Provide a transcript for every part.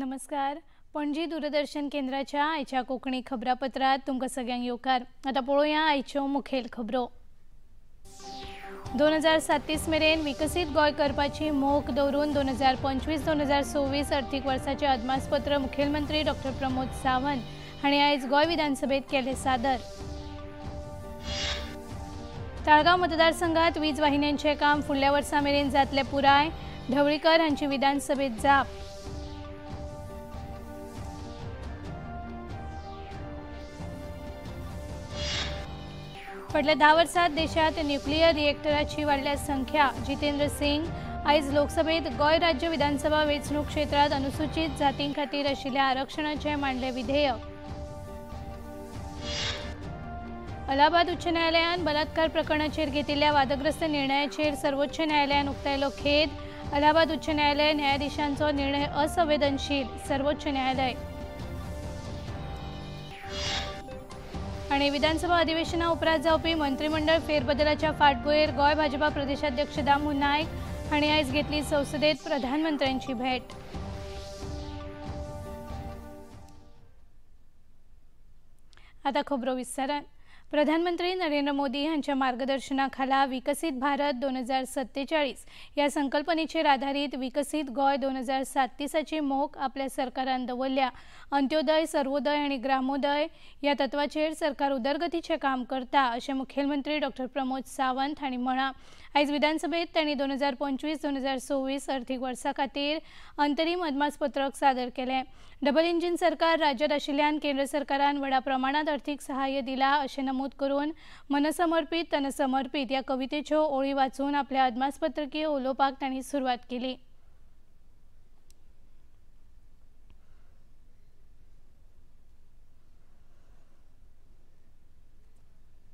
नमस्कार. पणजी दूरदर्शन केंद्राच्या आयच्या कोंकणी खबरापत्रात तुमकां सगळ्यांक येवकार. आतां पळोवया आयच्यो मुखेल खबरो. 2037 मेरेन विकसीत गोंय करपाची मोख दवरून 2025-2026 अर्थीक वर्साचें अदमासपत्र मुखेलमंत्री डॉक्टर प्रमोद सावंत हांणी आयज गोंय विधानसभेत केलें सादर. ताळगांव मतदारसंघात वीज वाहिन्यांचें काम फुडल्या वर्सा मेरेन जातलें पुराय, ढवळीकर हांची विधानसभेत जाप. फाटल्या 10 वर्सात देशात न्युक्लियर रिएक्टराची वाडल्या संख्या, जितेंद्र सिंग आयज लोकसभेत गोंय राज्य विधानसभा वेंचणूक क्षेत्रात अनुसूचित जातीं खातीर आशिल्ल्या आरक्षणाचें मांडलें विधेयक. अलाहाबाद उच्च न्यायालयान बलात्कार प्रकरणाचेर घेतिल्ल्या वादग्रस्त निर्णयाचेर सर्वोच्च न्यायालयान उक्तायलो खेद. अलाहाबाद उच्च न्यायालय न्यायाधीशांचो निर्णय असंवेदनशील, सर्वोच्च न्यायालय. आणि विधानसभा अधिवेशना उपरांत जावपी मंत्रिमंडळ फेरबदलाच्या फाटभुंयेर गोंय भाजपा प्रदेशाध्यक्ष दामू नायक हांणी आयज घेतली संसदेत प्रधानमंत्र्यांची भेट. आता खबरो विस्तारान. प्रधानमंत्री नरेंद्र मोदी हांच्या मार्गदर्शनाखाला विकसीत भारत 2047 ह्या संकल्पनेचेर आधारीत विकसीत गोंय 2037ची मोख आपल्या सरकारान दवरल्या. अंत्योदय, सर्वोदय आनी ग्रामोदय ह्या तत्वाचेर सरकार उदरगतीचें काम करता अशें मुखेलमंत्री डॉक्टर प्रमोद सावंत हांणी म्हळां. आयज विधानसभेत तांणी 2025-2026 अर्थीक वर्सा खातीर अंतरीम अदमासपत्रक सादर केलें. डबल इंजीन सरकार राज्यात आशिल्ल्यान केंद्र सरकारान व्हडा प्रमाणात अर्थीक सहाय्य दिलां अशें नमूद करून मनसमर्पित तनसमर्पित ह्या कवितेच्यो ओळी वाचून आपल्या अदमासपत्रकीय उलोवपाक तांणी सुरवात केली.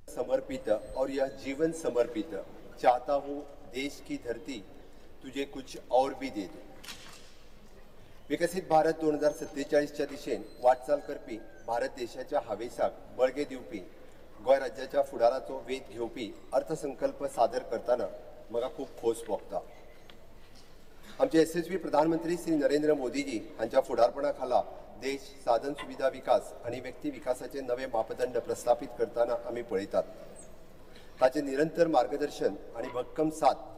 समर्पित और यह जीवन समर्पित, चाहता हूँ देश की धरती तुझे कुछ और भी दे दो. विकसित भारत 2047च्या दिशेन वाटचाल करपी, भारत देशाच्या हावेसाक बळगें दिवपी, गोंय राज्याच्या फुडाराचो वेध घेवपी अर्थसंकल्प सादर करतना म्हाका खूब खोस भोगता. आमचे यशस्वी प्रधानमंत्री श्री नरेंद्र मोदीजी हांच्या फुडारपणा खाला देश साधन सुविधा विकास आनी व्यक्ती विकासाचे नवे मापदंड प्रस्थापित करतना आमी पळयतात. ताचें निरंतर मार्गदर्शन आनी भक्कम साथ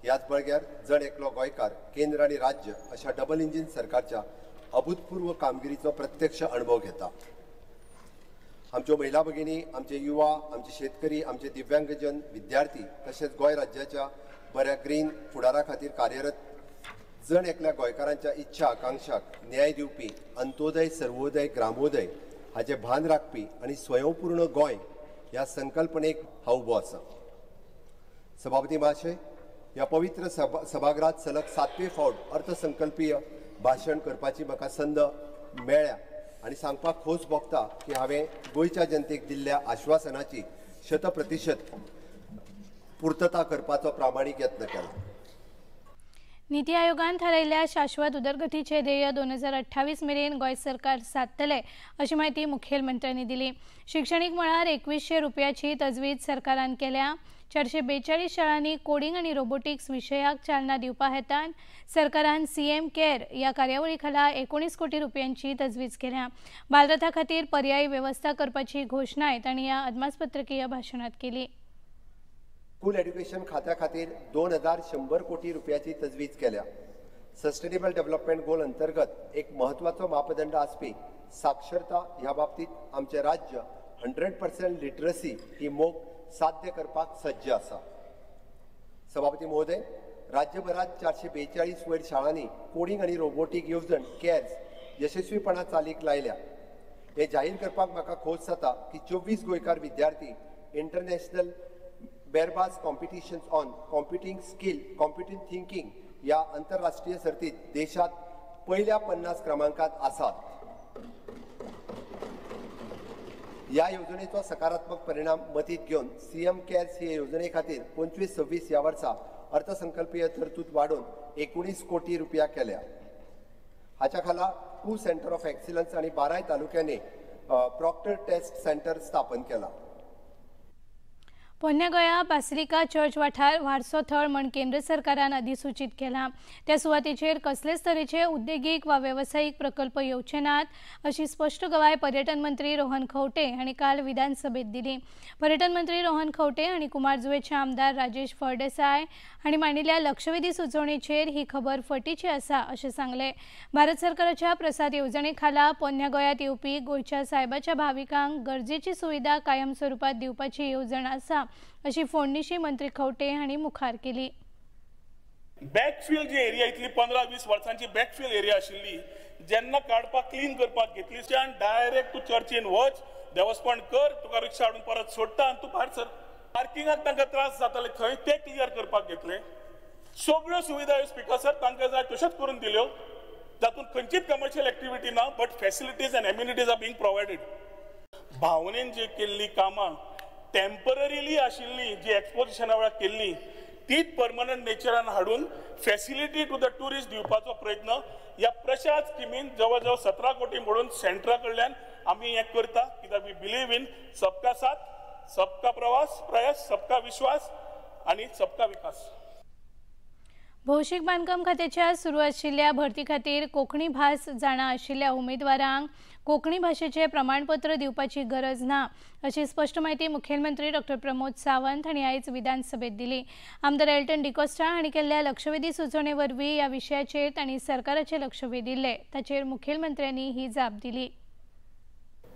ह्याच बळग्यार जण एकलो गोंयकार केंद्र आनी राज्य अशा डबल इंजीन सरकारच्या अभूतपूर्व कामगिरीचो प्रत्यक्ष अणभव घेता. आमच्यो महिला भगिनी, आमचे युवा, आमचे शेतकरी, आमचे दिव्यांगजन विद्यार्थी तशेंच गोंय राज्याच्या बऱ्या ग्रीन फुडारा खातीर कार्यरत जण एकल्या गोंयकारांच्या इच्छा आकांक्षाक न्याय दिवपी अंत्योदय, सर्वोदय, ग्रामोदय हाचें भान राखपी आनी स्वयंपूर्ण गोंय ह्या संकल्पनेक हांव उबो आसा. सभापती महाशय, ह्या पवित्र सभागृहात सलग 7वे फावट अर्थसंकल्पीय भाशण करपाची म्हाका संद मेळ्ळ्या आनी सांगपाक खोस भोगता की हांवें गोंयच्या जनतेक दिल्ल्या आश्वासनाची 100% पूर्तता करपाचो प्रामाणीक यत्न केला. नीती आयोगान थारायल्ल्या शाश्वत उदरगतीचे ध्येय 2028 मेरेन गोंय सरकार सादतले अशी म्हायती मुखेलमंत्र्यांनी दिली. शिक्षणीक मळार 2100 रुपयाची तजवीज सरकारान केल्या. 442 शाळांनी कोडिंग आनी रोबोटिक्स विशयाक चालना दिवपा हेतान सरकारान CM care ह्या कार्यावळी खाला 19 कोटी रुपयांची तजवीज केल्या. बालरथा खातीर पर्यायी वेवस्था करपाची घोशणाय तांणी ह्या अदमासपत्रकीय भाशणांत केली. स्कूल एड्युकेशन खात्या खातीर 2100 कोटी रुपयाची तजवीज केल्या. सस्टेनेबल डेव्हलपमेंट गोल अंतर्गत एक महत्वाचो मापदंड आसपी साक्षरता ह्या बाबतीत आमचें राज्य 100% लिटरसी ही मोख साध्य करपाक सज्ज आसा. सभापती महोदय, राज्यभरात 442 वयर शाळांनी कोडिंग आनी रोबोटीक येवजण कॅर्स यशस्वीपणान चालीक लायल्या. हें जाहीर करपाक म्हाका खोस जाता की 24 गोंयकार विद्यार्थी international Barabas competitions on computing skill, computing thinking ह्या आंतरराष्ट्रीय सर्तीत देशात पयल्या 50 क्रमांकात आसात. ह्या येवजणेचो सकारात्मक परिणाम मतींत घेवन CM CARES हे येवजणे खातीर 25-26 ह्या वर्सा अर्थसंकल्पीय तरतूद वाडोवन 19 कोटी रुपया केल्या. हाच्या खाला 2 सेंटर ऑफ एक्सिलन्स आनी 12 तालुक्यांनी प्रॉक्टर टेस्ट सेंटर स्थापन केला. पोन्न्या गोंया बासिलिका चर्च वाठार वारसो थळ म्हण केंद्र सरकारान अधिसूचीत केला. त्या सुवातेचेर कसलेच तरेचे उद्देगीक वा वेवसायीक प्रकल्प येवचे नात अशी स्पश्ट गवाय पर्यटन मंत्री रोहन खंवटे हांणी काल विधानसभेत दिली. पर्यटन मंत्री रोहन खंवटे आनी कुमारजुवेचे आमदार राजेश फळदेसाय हांणी मांडिल्ल्या लक्षवेधी सुचोवणेचेर ही खबर फटीची आसा अशें सांगलें. भारत सरकाराच्या प्रसाद येवजणे खाला पोन्न्या गोंयांत येवपी गोंयच्या सायबाच्या भाविकांक गरजेची सुविधा कायम स्वरुपात दिवपाची येवजण आसा अशी फोडणिशी मंत्री खंवटे हांणी मुखार केली. बॅकफील जी एरिया इतली 15-20 वर्सांची बॅकफील एरिया आशिल्ली जेन्ना काडपाक क्लीन करपाक घेतली डायरेक्ट तूं चर्चीन वच, देवस्पण कर, तुका रिक्षा हाडून परत सोडटा आनी तूं भायर सर. पार्किंगाक तांकां त्रास जाताले थंय ते क्लियर करपाक घेतले. सगळ्यो सुविधा स्पिकर सर तांकां जाय तश्योच करून दिल्यो, जातूंत खंयचीच कमर्शियल एक्टिविटी ना, but facilities and amenities are being provided. भावनेन जी केल्ली कामां टेम्पररीली आशिल्ली जी एक्सपोजिशना वेळार केल्ली तीच परमनंट नेचरान हाडून फॅसिलिटी टू the tourist दिवपाचो प्रयत्न ह्या प्रशाद स्किमीन जवळ जवळ 17 कोटी म्हणून सेंट्रा कडल्यान आमी हें करता. कित्याक we believe in सबका साथ, सबका प्रवास प्रयास, सबका विश्वास आनी सबका विकास. भौशीक बांदकाम खात्याच्या सुरू आशिल्ल्या भरती खातीर कोंकणी भास जाणा आशिल्ल्या उमेदवारांक कोंकणी भाशेचें प्रमाणपत्र दिवपाची गरज ना अशी स्पश्ट म्हायती मुखेलमंत्री डॉक्टर प्रमोद सावंत हांणी आयज विधानसभेत दिली. आमदार एल्टन डिकोस्टा हांणी केल्ल्या लक्षवेधी सुचोवणे वरवीं ह्या विशयाचेर तांणी सरकाराचें लक्ष वेधिल्लें. ताचेर मुखेलमंत्र्यांनी ही जाप दिली.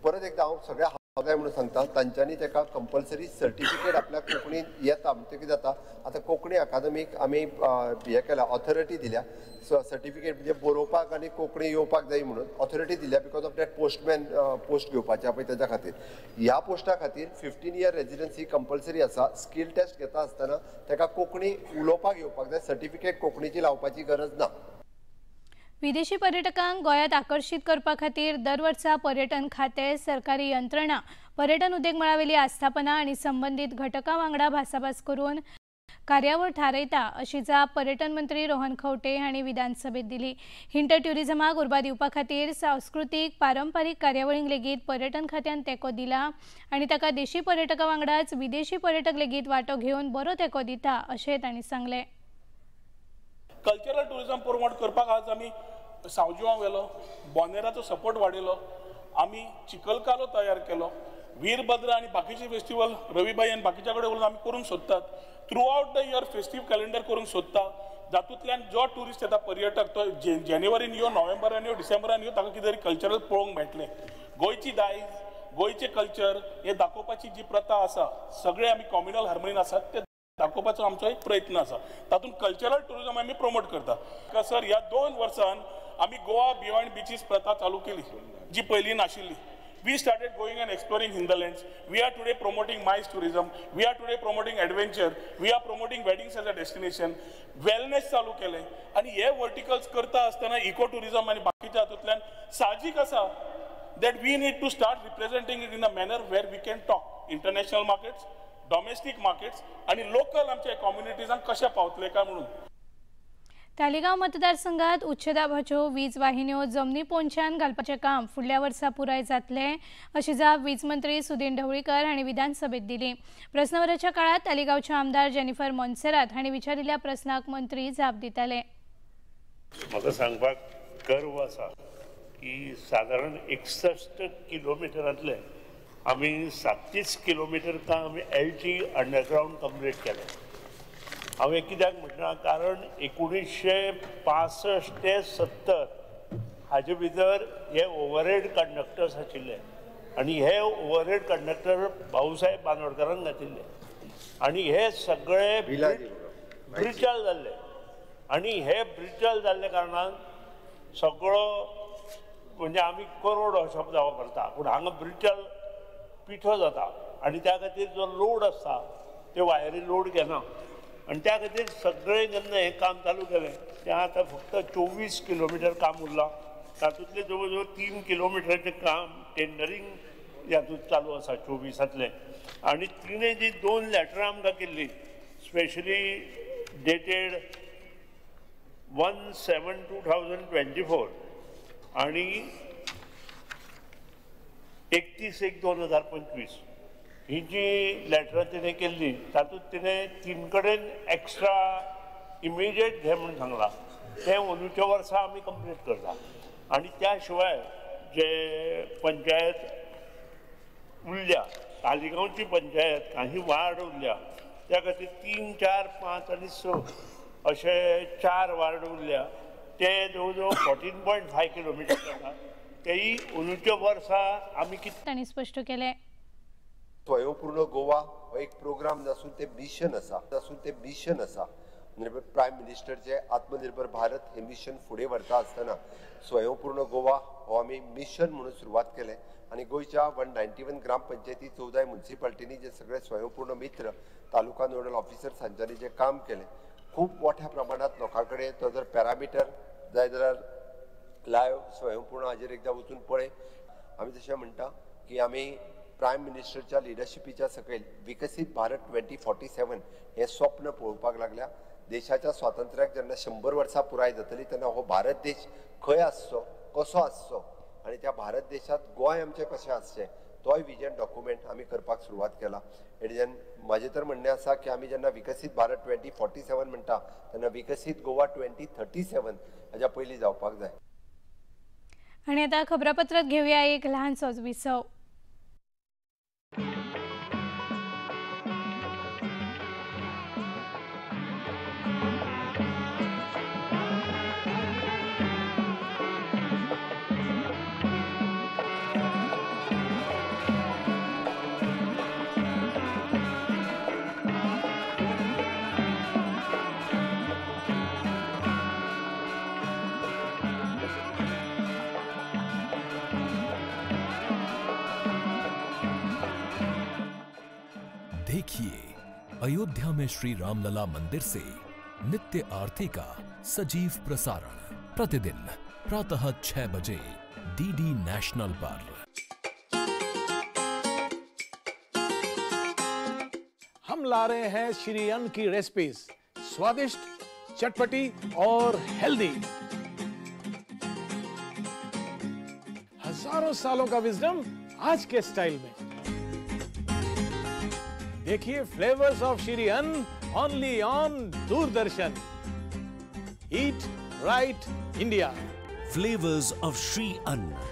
परत एकदा हांव सगळ्या हांव म्हणून सांगता तांच्यांनी ताका कंपल्सरी सर्टिफिकेट आपल्या कोंकणीन येता म्हणटकीर कितें जाता, आतां कोंकणी अकादमीक आमी हें केला, ऑथॉरिटी दिल्या सर्टिफिकेट म्हणजे बरोवपाक आनी कोंकणी येवपाक जाय म्हणून ऑथॉरिटी दिल्या because of that postman post घेवपाचें पळय तेज्या खातीर. ह्या पोस्टा खातीर 15 इयर रेजिडन्सी कंपल्सरी आसा. स्कील टेस्ट घेता आसतना ताका कोंकणी उलोवपाक येवपाक जाय, सर्टिफिकेट कोंकणीची लावपाची गरज ना. विदेशी पर्यटकांक गोंयांत आकर्शीत करपा खातीर दर वर्सा पर्यटन खातें, सरकारी यंत्रणा, पर्यटन उद्देग मळावेली आस्थापनां आनी संबंदीत घटकां वांगडा भासाभास करून कार्यावळ थारयता अशी जाप पर्यटन मंत्री रोहन खंवटे हांणी विधानसभेत दिली. हिंटर ट्युरिझमाक उर्बा दिवपा खातीर सांस्कृतीक पारंपारीक कार्यावळींक लेगीत पर्यटन खात्यान तेंको दिला आनी ताका देशी पर्यटकां वांगडाच विदेशी पर्यटक लेगीत वांटो घेवन बरो तेंको दिता अशें तांणी सांगलें. कल्चरल टुरिझम प्रमोट करपाक आज आमी सावजुआ व्हेलो, बोनेराचो सपोर्ट वाडयलो, आमी चिखलकालो तयार केलो, वीरभद्र आनी बाकीचे फेस्टिवल रविबाई आनी बाकीच्या कडेन उलोवन आमी करूंक सोदतात. Throughout the year festive calendar करूंक सोदता, जातूंतल्यान जो ट्युरिस्ट येता पर्यटक तो जानेवारीन यो, नोव्हेंबरान यो, डिसेंबरान यो, ताका कितें तरी कल्चरल पळोवंक मेळटलें. गोंयची दायज, गोंयचें कल्चर हें दाखोवपाची जी प्रथा आसा, सगळे आमी कॉम्युनल हार्मोनीन आसात ते दाखोवपाचो आमचो एक प्रयत्न आसा. तातूंत कल्चरल ट्युरिजम आमी प्रमोट करता. सर ह्या 2 वर्सान आमी गोवा बियॉन्ड बिचीस प्रथा चालू केली जी पयलीं नाशिल्ली. We started going and exploring hinterlands. We are today promoting MICE tourism. We are today promoting adventure. We are promoting weddings as a destination. Wellness चालू केलें आनी हे वर्टिकल्स करता आसतना इको टुरिजम आनी बाकीच्या हातूंतल्यान साहजीक आसा that we need to start representing it in a manner where we can talk international markets, domestic markets आनी लोकल आमच्या कम्युनिटीजांक कशें पावतले काय म्हणून. तालिगांव मतदारसंघात उच्च दाबाच्यो वीज वाहिन्यो जमनी पोंच्यान घालपाचें काम फुडल्या वर्सा पुराय जातलें अशी जाप वीज मंत्री सुदिन ढवळीकर हांणी विधानसभेत दिली. प्रस्नवराच्या काळात तालिगांवचे आमदार जेनिफर मोन्सेरात हांणी विचारिल्ल्या प्रस्नाक मंत्री जाप दिताले. म्हाका सांगपाक गर्व आसा की सादारण 61 किलोमिटरांतले आमी 37 किलोमिटर काम LT underground कंप्लीट केलें. हांवें कित्याक म्हणटा, कारण 1965 ते 70 हाजे भितर हे ओवरहेड कंडक्टर्स आशिल्ले आनी हे ओवरहेड कंडक्टर भाऊसाहेब बांदोडकरान घातिल्ले आनी हे सगळे ब्रिटल जाल्ले आनी हे ब्रिटल जाल्ले कारणान सगळो म्हणजे आमी करोड हो शब्द वापरता पूण हांगा ब्रिटल पिठो जाता आनी त्या खातीर जो लोड आसता ते वायरी लोड घेना आनी त्या खातीर सगळे जेन्ना हें काम चालू केलें तें आतां फक्त 24 किलोमिटर काम उरलां. तातूंतलें जवळ जवळ 3 किलोमिटराचें काम टेंडरींग हातूंत चालू आसा 24तांतलें. आनी तिणें जी 2 लॅटरां आमकां केल्लीं स्पेशली डेटेड 1/7/2024 आनी 31/1/2025 ही जी लॅटरां तिणें केल्ली तातूंत तिणें 3 कडेन एक्स्ट्रा इमिडिएट घे म्हणून सांगलां, तें अंदूच्या वर्सा आमी कंप्लीट करता. आनी त्या शिवाय जे पंचायत उरल्या, तालिगांवची पंचायत काही वार्ड उरल्या, त्या खातीर 3, 4, 5 आनी 6 अशे 4 वार्ड उरल्या, ते जवळ जवळ 14.5 किलोमिटर जाता. तेही अंदूच्या वर्सा आमी कितें तांणी स्पश्ट केलें. स्वयंपूर्ण गोवा हो एक प्रोग्राम नासून ते मिशन आसा, नासून ते मिशन आसा. प्रायम मिनिस्टरचे आत्मनिर्भर भारत हे मिशन फुडें व्हरता आसतना स्वयंपूर्ण गोवा हो आमी मिशन म्हणून सुरवात केलें आनी गोंयच्या 191 ग्रामपंचायती 14 म्युनिसिपालिटींनी जे सगळे स्वयंपूर्ण मित्र तालुका नोडल ऑफिसर्स हांच्यांनी जें काम केलें खूब मोठ्या प्रमाणांत लोकां कडेन तो जर पॅरामिटर जाय जाल्यार लायव्ह स्वयंपूर्ण हाजेर एकदां वचून पळय. आमी जशें म्हणटा की आमी प्रायम मिनिस्टरच्या लिडरशिपीच्या सकयल विकसीत भारत 2047 हें स्वप्न पळोवपाक लागल्या. देशाच्या स्वातंत्र्याक जेन्ना 100 वर्सां पुराय जातली तेन्ना हो भारत देश खंय आसचो, कसो आसचो आनी त्या भारत देशांत गोंय आमचें कशें आसचें तोय विजन डॉक्युमेंट आमी करपाक सुरवात केला. एडिजन म्हाजें तर म्हणणें आसा की आमी जेन्ना विकसीत भारत 2047 म्हणटा तेन्ना विकसीत गोवा 2037 हाज्या पयलीं जावपाक जाय. आनी आतां खबरापत्रांत घेवया एक ल्हानसोच विसव. देखिए अयोध्या में श्री रामलला मंदिर से नित्य आरती का सजीव प्रसारण प्रतिदिन प्रातः 6 बजे डीडी नेशनल पर. हम ला रहे हैं श्री अन्न की रेसिपीज, स्वादिष्ट, चटपटी और हेल्दी. हजारों सालों का विजडम आज के स्टाइल में. देखिए flavours of Shri Anna only on Doordarshan. Eat right India. Flavours of Shri Anna,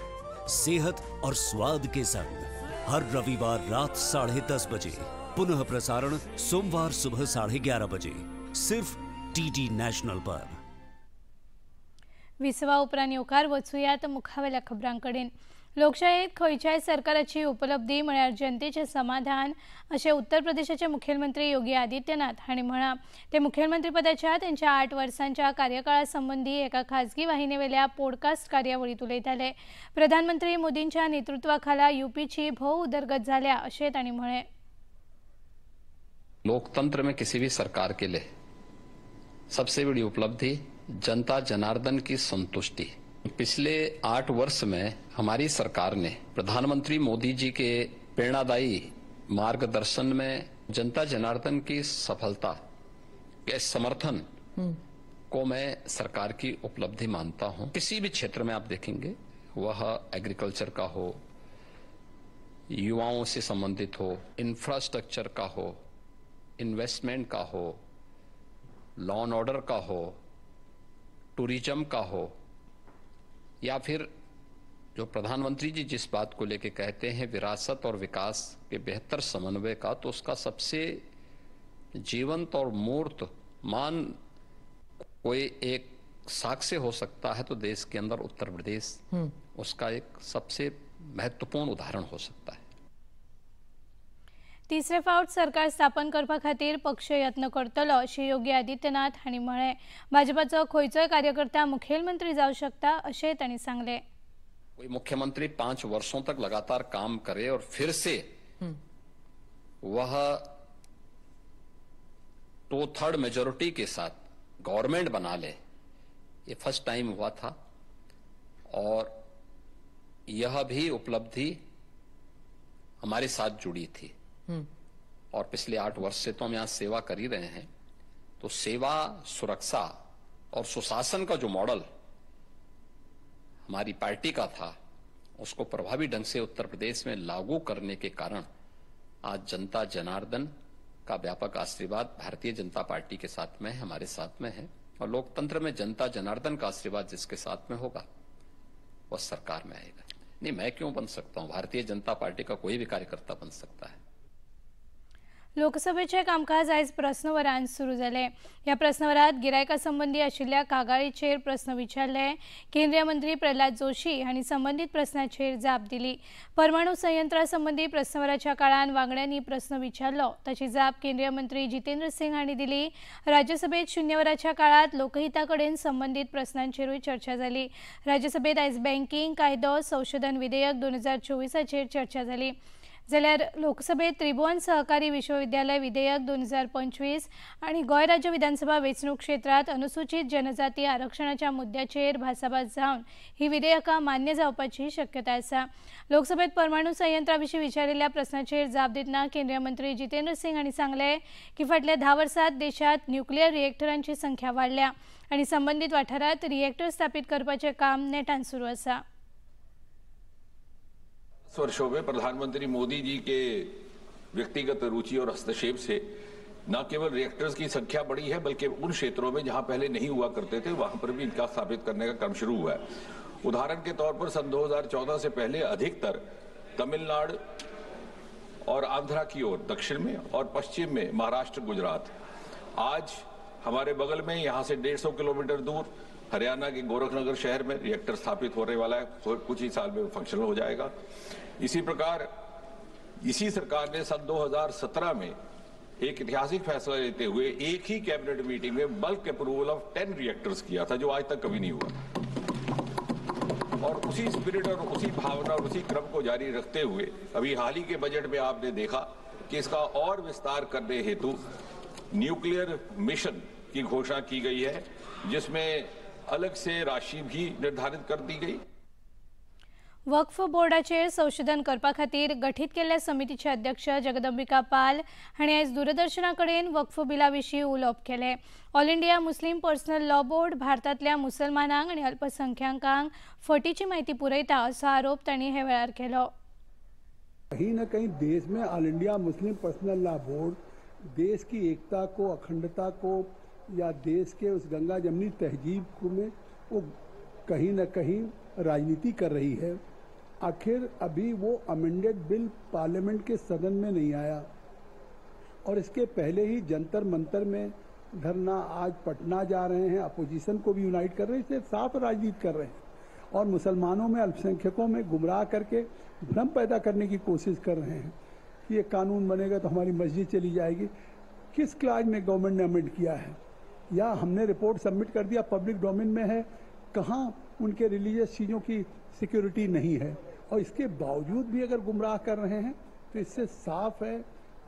सेहत और स्वाद के संग हर रविवार रात 10:30 बजे, पुनः प्रसारण सोमवार सुबह 11:30 बजे, सिर्फ डीडी नेशनल पर. विसवा उपरांत येवकार वचुयात मुखावेल्या खबरांकडेन. लोकशायेत खंयच्याय सरकाराची उपलब्धी म्हळ्यार जनतेचें समाधान अशें उत्तर प्रदेशाचे मुखेलमंत्री योगी आदित्यनाथ हांणी म्हळां. ते मुखेलमंत्रीपदाच्या तेंच्या 8 वर्सांच्या कार्यकाळा संबंदी एका खाजगी वाहिनीवेल्या पॉडकास्ट कार्यावळींत उलयताले. प्रधानमंत्री मोदींच्या नेतृत्वा खाला यूपीची भोव उदरगत जाल्या अशें तांणी म्हळें. लोकतंत्र में किसी भी सरकार के लिए सबसे बड़ी उपलब्धि जनता जनार्दन की संतुष्टि. पिछले 8 वर्ष में हमारी सरकार ने प्रधानमंत्री मोदी जी के प्रेरणादायी मार्गदर्शन में जनता जनार्दन की सफलता के समर्थन को मैं सरकार की उपलब्धि मानता हूं। किसी भी क्षेत्र में आप देखेंगे, वह एग्रीकल्चर का हो, युवाओं से संबंधित हो, इंफ्रास्ट्रक्चर का हो, इन्वेस्टमेंट का हो, लॉ एंड ऑर्डर का हो, टूरिज्म का हो, या फिर जो प्रधानमंत्री जी जिस बात को लेके कहते हैं विरासत और विकास के बेहतर समन्वय का, तो उसका सबसे जीवंत और मूर्त मान कोई एक साक्ष्य हो सकता है तो देश के अंदर उत्तर प्रदेश उसका एक सबसे महत्वपूर्ण उदाहरण हो सकता है। तिसरे फावट सरकार स्थापन करपा खातीर पक्ष यत्न करतलो अशें योगी आदित्यनाथ हांणी म्हळें। भाजपाचो खंयचोय कार्यकर्ता मुखेलमंत्री जावं शकता अशें तांणी सांगलें। कोई मुख्यमंत्री 5 वर्षों तक लगातार काम करे और फिर से वह 2/3 मेजोरिटी के साथ गवर्नमेंट बना ले, ये फर्स्ट टाइम हुआ था और यह भी उपलब्धि हमारे साथ जुड़ी थी। और पिछले 8 वर्ष से तो हम यहाँ सेवा कर ही रहे हैं, तो सेवा, सुरक्षा और सुशासन का जो मॉडल हमारी पार्टी का था उसको प्रभावी ढंग से उत्तर प्रदेश में लागू करने के कारण आज जनता जनार्दन का व्यापक आशीर्वाद भारतीय जनता पार्टी के साथ में है, हमारे साथ में है, और लोकतंत्र में जनता जनार्दन का आशीर्वाद जिसके साथ में होगा वह सरकार में आएगा। नहीं, मैं क्यों बन सकता हूं, भारतीय जनता पार्टी का कोई भी कार्यकर्ता बन सकता है। लोकसभेचे कामकाज आयज प्रस्नवरान सुरू जालें। ह्या प्रस्नवरात गिरायका संबंदी आशिल्ल्या कागाळीचेर प्रस्न विचारले। केंद्रीय मंत्री प्रल्हाद जोशी हांणी संबंदीत प्रस्नाचेर जाप दिली। परमाणू संयंत्रा संबंदी प्रस्नवराच्या काळान वांगड्यांनी प्रस्न विचारलो, ताची जाप केंद्रीय मंत्री जितेंद्र सिंग हांणी दिली। राज्यसभेत शून्यवराच्या काळात लोकहिता कडेन संबंदीत प्रस्नांचेरूय चर्चा जाली। राज्यसभेत आयज बँकिंग कायदो संशोधन विधेयक 2024 चर्चा जाली। जाल्यार लोकसभेत त्रिभुवन सहकारी विश्वविद्यालय विधेयक 2025 आनी गोंय राज्य विधानसभा वेंचणूक क्षेत्रांत अनुसूचित जनजाती आरक्षणाच्या मुद्द्याचेर भासाभास जावन ही विधेयकां मान्य जावपाची शक्यताय आसा। लोकसभेत परमाणू संयंत्रा विशीं विचारिल्ल्या प्रस्नाचेर जाप दितना केंद्रीय मंत्री जितेंद्र सिंग हांणी सांगलें की फाटल्या 10 वर्सांत देशांत न्युक्लियर रिएक्टरांची संख्या वाडल्या आनी संबंदीत वाठारांत रिएक्टर स्थापीत करपाचें काम नेटान सुरू आसा। वर्षों में प्रधानमंत्री मोदी जी के व्यक्तिगत रुचि और हस्तक्षेप से न केवल रिएक्टर्स की संख्या बढ़ी है, बल्कि उन क्षेत्रों में जहां पहले नहीं हुआ करते थे वहां पर भी इनका स्थापित करने का काम शुरू हुआ है। उदाहरण के तौर पर सन 2014 से पहले अधिकतर तमिलनाडु और आंध्रा की ओर दक्षिण में और पश्चिम में महाराष्ट्र, गुजरात। आज हमारे बगल में यहाँ से 150 किलोमीटर दूर हरियाणा के गोरखनगर शहर में रिएक्टर स्थापित होने वाला है, कुछ ही साल में फंक्शनल हो जाएगा। इसी प्रकार इसी सरकार ने सन 2017 में एक ऐतिहासिक फैसला लेते हुए एक ही कैबिनेट मीटिंग में बल्क अप्रूवल ऑफ 10 रिएक्टर्स किया था, जो आज तक कभी नहीं हुआ। और उसी स्पिरिट और उसी भावना और उसी क्रम को जारी रखते हुए अभी हाल ही के बजट में आपने देखा कि इसका और विस्तार करने हेतु न्यूक्लियर मिशन की घोषणा की गई है, जिसमें अलग से राशि भी निर्धारित कर दी गई। वक्फ बोर्डाचेर संशोधन करपा खातीर गठीत केल्ल्या समितीचे अध्यक्ष जगदंबिका पाल हांणी आयज दूरदर्शना कडेन वक्फ बिला विशीं उलोवप केलें। All India Muslim personal law board भारतांतल्या मुसलमानांक आनी अल्पसंख्याकांक फटीची म्हायती पुरयता असो आरोप तांणी हे वेळार केलो। कहीं ना कहीं देश में all India Muslim personal law board देश की एकता को, अखंडता को या देश के उस गंगा जमनी तहजीब को में वो कहीं ना कहीं राजनीति कर रही है। आखिर अभी वो अमेंडेड बिल पार्लियामेंट के सदन में नहीं आया और इसके पहले ही जंतर मंतर में धरना, आज पटना जा रहे हैं, अपोजिशन को भी यूनाइट कर रहे हैं, इससे साफ राजनीति कर रहे हैं और मुसलमानों में, अल्पसंख्यकों में गुमराह करके भ्रम पैदा करने की कोशिश कर रहे हैं कि ये कानून बनेगा तो हमारी मस्जिद चली जाएगी। किस क्लाज में गवर्नमेंट ने अमेंड किया है या हमने रिपोर्ट सबमिट कर दिया, पब्लिक डोमेन में है, कहाँ उनके रिलीजियस चीज़ों की सिक्योरिटी नहीं है और इसके बावजूद भी अगर गुमराह कर रहे हैं तो इससे साफ है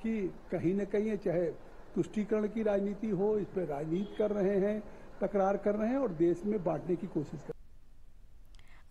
कि कहीं ना कहीं चाहे तुष्टीकरण की राजनीति हो, इस पर राजनीति कर रहे हैं, तकरार कर रहे हैं और देश में बांटने की कोशिश कर रहे हैं।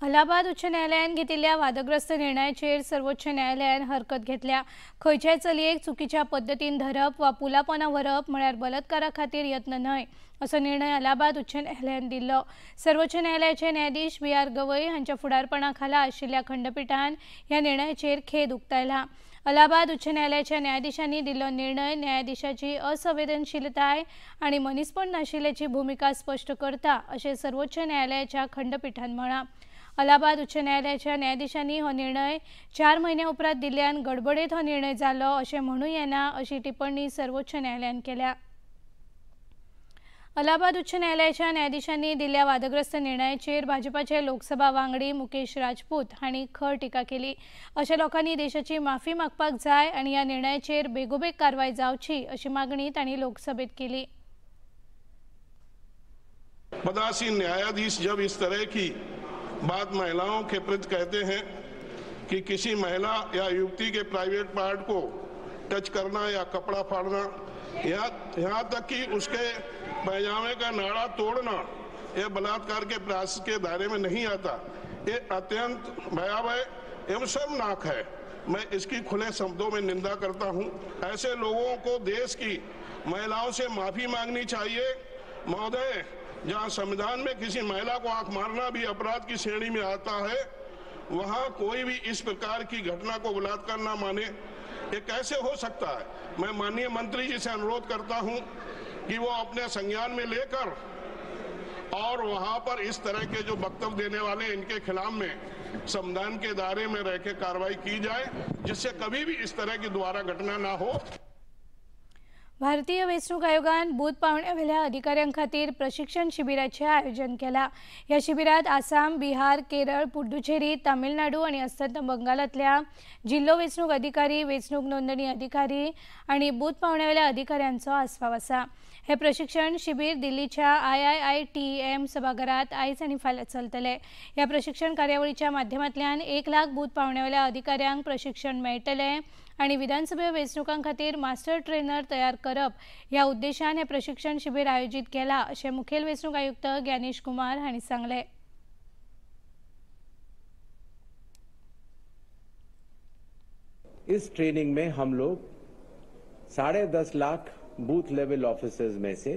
अलाहाबाद उच्च न्यायालयान घेतिल्ल्या वादग्रस्त निर्णयाचेर सर्वोच्च न्यायालयान हरकत घेतल्या। खंयच्याय चलयेक चुकीच्या पद्दतीन धरप वा पुलापोना व्हरप म्हळ्यार बलात्कारा खातीर यत्न न्हय असो निर्णय अलाहाबाद उच्च न्यायालयान दिल्लो। सर्वोच्च न्यायालयाचे न्यायाधीश बी are Gavai हांच्या फुडारपणा खाला आशिल्ल्या खंडपीठान ह्या निर्णयाचेर खेद उक्तायला। अलाहाबाद उच्च न्यायालयाच्या न्यायाधीशांनी दिल्लो निर्णय न्यायाधीशाची असंवेदनशीलताय आनी मनीसपण नाशिल्ल्याची भुमिका स्पश्ट करता अशें सर्वोच्च न्यायालयाच्या खंडपीठान म्हळां। अलाहाबाद उच्च न्यायालयाच्या न्यायाधीशांनी हो निर्णय 4 म्हयन्या उपरांत दिल्ल्यान गडबडेत हो निर्णय जालो अशें म्हणूं येना अशी टिप्पणी सर्वोच्च न्यायालयान केल्या। अलाहाबाद उच्च न्यायालयाच्या न्यायाधीशांनी दिल्ल्या वादग्रस्त निर्णयाचेर भाजपाचे लोकसभा वांगडी मुकेश राजपूत हांणी खर टिका केली। अशा लोकांनी देशाची माफी मागपाक जाय आनी ह्या निर्णयाचेर बेगोबेग कारवाय जावची अशी मागणी तांणी लोकसभेत केली। पदासीन न्यायाधीश जब इस तरह की बात महिलाओं के प्रति कहते हैं कि किसी महिला या युवती के प्राइवेट पार्ट को टच करना या कपड़ा फाड़ना या यहाँ तक कि उसके पैजामे का नाड़ा तोड़ना यह बलात्कार के प्रयास के दायरे में नहीं आता, ये अत्यंत भयावह एवं शर्मनाक है। मैं इसकी खुले शब्दों में निंदा करता हूँ। ऐसे लोगों को देश की महिलाओं से माफी मांगनी चाहिए। महोदय, जहाँ संविधान में किसी महिला को आंख मारना भी अपराध की श्रेणी में आता है, वहाँ कोई भी इस प्रकार की घटना को बलात्कार ना माने, ये कैसे हो सकता है? मैं माननीय मंत्री जी से अनुरोध करता हूं कि वो अपने संज्ञान में लेकर और वहां पर इस तरह के जो वक्तव्य देने वाले इनके खिलाफ में संविधान के दायरे में रह के कार्रवाई की जाए, जिससे कभी भी इस तरह की दोबारा घटना ना हो। भारतीय वेंचणूक आयोगान बूथ पावण्यावेल्या अधिकाऱ्यां खातीर प्रशिक्षण शिबिराचें आयोजन केलां। ह्या शिबिरांत आसाम, बिहार, केरळ, पुडुचेरी, तामिळनाडू आनी अस्तंत बंगालांतल्या जिल्लो वेंचणूक अधिकारी, वेंचणूक नोंदणी अधिकारी आनी बूथ पावण्यावेल्या अधिकाऱ्यांचो आस्पाव आसा। हे प्रशिक्षण शिबीर दिल्लीच्या IIITM सभाघरांत आयज आनी फाल्यां चलतले। ह्या प्रशिक्षण कार्यावळीच्या माध्यमांतल्यान 1 लाख बूथ पावण्यावेल्या अधिकाऱ्यांक प्रशिक्षण मेळटलें आनी विधानसभा वेंचणुकां खातीर मास्टर ट्रेनर तयार करप ह्या उद्देशान हे प्रशिक्षण शिबीर आयोजीत केला अशें मुखेल वेंचणूक आयुक्त ज्ञानेश कुमार हांणी सांगलें। इस ट्रेनिंग में हम लोग 10.5 लाख बूथ लेवल ऑफिसर्स में से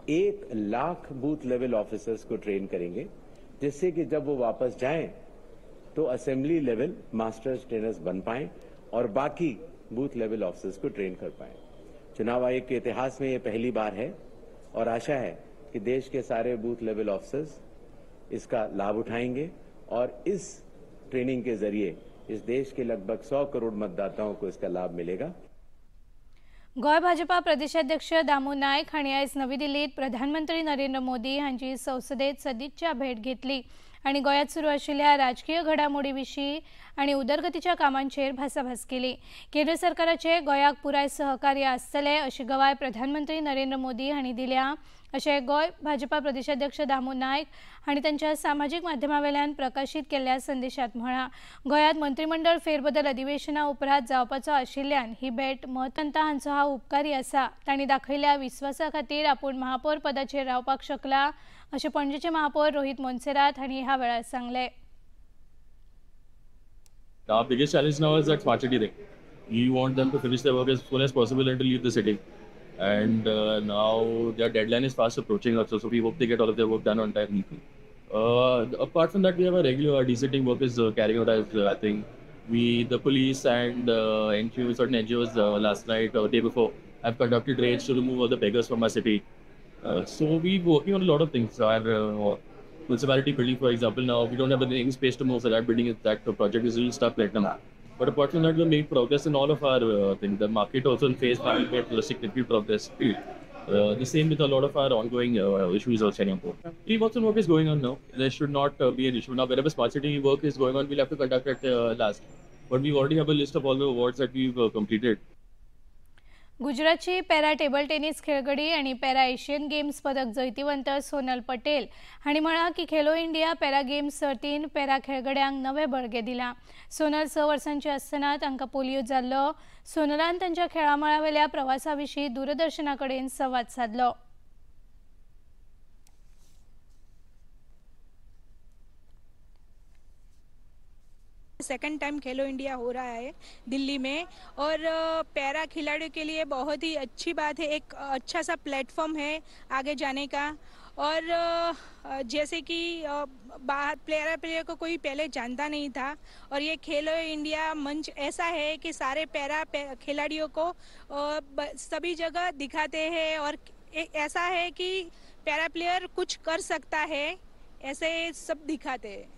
1 लाख बूथ लेवल ऑफिसर्स को ट्रेन करेंगे, जिससे कि जब वो वापस जाएं तो असेंबली लेवल मास्टर्स ट्रेनर्स बन पाएं और बाकी बूथ लेवल ऑफिसर्स को ट्रेन कर पाएं। चुनाव आयोग के इतिहास में ये पहली बार है और आशा है कि देश के सारे बूथ लेवल ऑफिसर्स इसका लाभ उठाएंगे और इस ट्रेनिंग के जरिए इस देश के लगभग 100 करोड़ मतदाताओं को इसका लाभ मिलेगा। गोंय भाजपा प्रदेशाध्यक्ष दामू नायक हांणी आयज नवी दिल्लीत प्रधानमंत्री नरेंद्र मोदी हांची संसदेत सदिच्छा भेट घेतली आनी गोंयांत सुरू आशिल्ल्या राजकीय घडामोडी विशीं आनी उदरगतीच्या कामांचेर भासाभास केली। केंद्र सरकाराचे गोंयाक पुराय सहकार्य आसतलें अशी गवाय प्रधानमंत्री नरेंद्र मोदी हांणी दिल्या अशें गोंय भाजपा प्रदेशाध्यक्ष दामू नायक हांणी तांच्या सामाजीक माध्यमावेल्यान प्रकाशीत केल्ल्या संदेशात म्हळां। गोंयांत मंत्रिमंडळ फेरबदल अधिवेशना उपरांत जावपाचो आशिल्ल्यान ही भेट महत्वंता हांचो हांव उपकारी आसा। तांणी दाखयल्ल्या विस्वासा खातीर आपूण महापौर पदाचेर रावपाक शकला अशें पणजेचे महापौर रोहित मोन्सेरात हांणी ह्या वेळार सांगलें। Our biggest challenge now is that smart city thing. We want them to finish their work as soon as possible and to leave the city. And now their deadline is fast approaching also, so we hope they get all of their work done on time. Apart from that, we have a regular de-sitting work is carrying out as I think. We, the police and NGOs, certain NGOs last night or day before have conducted raids to remove all the beggars from our city. So we're working on a lot of things. Our municipality building, for example, now we don't have any space to move, so that building is, that project is really stuck right now. But apart from that, we made progress in all of our things. The market also in phase 5 made significant progress. The same with a lot of our ongoing issues also. Pre-monsoon work is going on now. There should not be an issue. Now, wherever smart city work is going on, we'll have to conduct it last. But we already have a list of all the awards that we've completed. गुजरातची para table tennis खेळगडी आणि para Asian games पदक जैतिवंत सोनल पटेल हांणी म्हळां की Khelo India para games सर्तीन para खेळगड्यांक नवें बळगें दिलां। सोनल 6 वर्सांची आसतना तांकां पोलियो जाल्लो। सोनलान तांच्या खेळामळावेल्या प्रवासा विशीं दूरदर्शना कडेन संवाद सादलो। सेकंड टाइम खेलो इंडिया हो रहा है दिल्ली में और पैरा खिलाड़ियों के लिए बहुत ही अच्छी बात है, एक अच्छा सा प्लेटफॉर्म है आगे जाने का। और जैसे कि बाहर पैरा प्लेयर को कोई पहले जानता नहीं था और ये खेलो इंडिया मंच ऐसा है कि सारे पैरा खिलाड़ियों को सभी जगह दिखाते हैं और ऐसा है कि पैरा प्लेयर कुछ कर सकता है, ऐसे सब दिखाते हैं।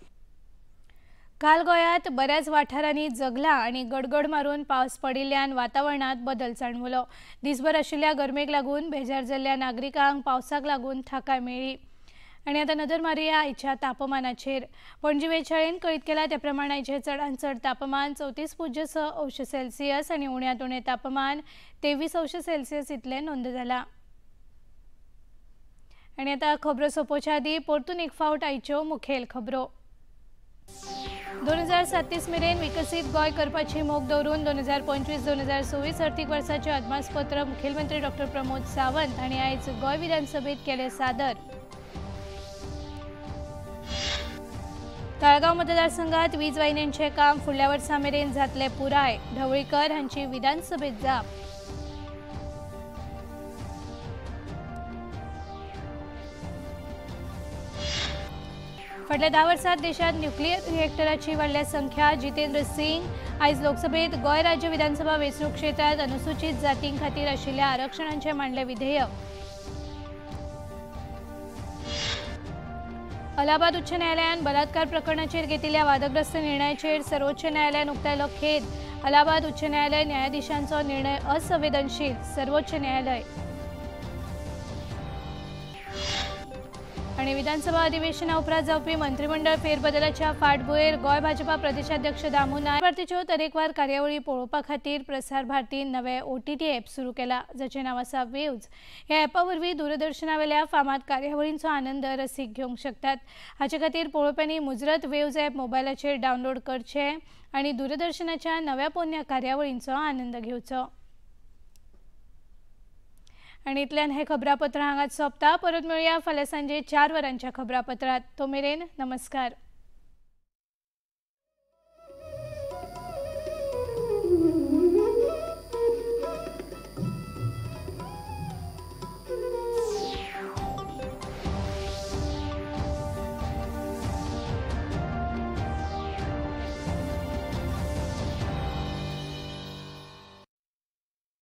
काल गोंयांत बऱ्याच वाठारांनी जगला आनी गडगड मारून पावस पडिल्ल्यान वातावरणांत बदल जाणवलो। दिसभर आशिल्ल्या गरमेक लागून बेजार जाल्ल्या नागरिकांक पावसाक लागून थाकाय मेळ्ळी। आनी आतां नदर मारुया आयच्या तापमानाचेर। पणजी वेधशाळेन कळीत केला त्या प्रमाण आयचें चडांत चड तापमान 34.6 अंश सेल्सियस आनी उण्यांत उणें तापमान 23 अंश सेल्सियस इतलें नोंद जालां। आनी आतां खबरो सोंपोवच्या आदीं परतून एक फावट आयच्यो मुखेल खबरो। 2037 मेरेन विकसीत गोंय करपाची मोख दवरून 2025-2026 अर्थीक वर्साचें अदमासपत्र मुखेलमंत्री डॉक्टर प्रमोद सावंत हांणी आयज गोंय विधानसभेत केलें सादर। ताळगांव मतदारसंघात वीज वाहिन्यांचें काम फुडल्या वर्सा मेरेन जातलें पुराय, ढवळीकर हांची विधानसभेत जाप। फाटल्या 10 वर्सांत देशांत न्युक्लियर रिएक्टराची वाडल्या संख्या, जितेंद्र सिंग आयज लोकसभेत गोंय राज्य विधानसभा वेंचणूक क्षेत्रांत अनुसूचित जातीं खातीर आशिल्ल्या आरक्षणांचें मांडलें विधेयक। अलाहाबाद उच्च न्यायालयान बलात्कार प्रकरणाचेर घेतिल्ल्या वादग्रस्त निर्णयाचेर सर्वोच्च न्यायालयान उक्तायलो खेद। अलाहाबाद उच्च न्यायालय न्यायाधीशांचो निर्णय असंवेदनशील। सर्वोच्च न्यायालय। आनी विधानसभा अधिवेशना उपरांत जावपी मंत्रिमंडळ फेरबदलाच्या फाटभुंयेर गोंय भाजपा प्रदेशाध्यक्ष दामू नायक भारतीच्यो तरेकवार कार्यावळी पळोवपा खातीर प्रसार भारतीन नवे ओटीटी ॲप सुरू केला, जाचें नांव आसा वेव्ज। ह्या ॲपा वरवीं दूरदर्शनावेल्या फामाद कार्यावळींचो आनंद रसीक घेवंक शकतात। हाचे खातीर पळोवप्यांनी मुजरत वेव्ज ॲप मोबायलाचेर डावनलोड करचें आनी दूरदर्शनाच्या नव्या पोन्न्या कार्यावळींचो आनंद घेवचो। आनी इतल्यान हे खबरापत्र हांगाच सोंपता। परत मेळुया फाल्यां सांजे 4 वरांच्या खबरापत्रांत। तो मेरेन नमस्कार।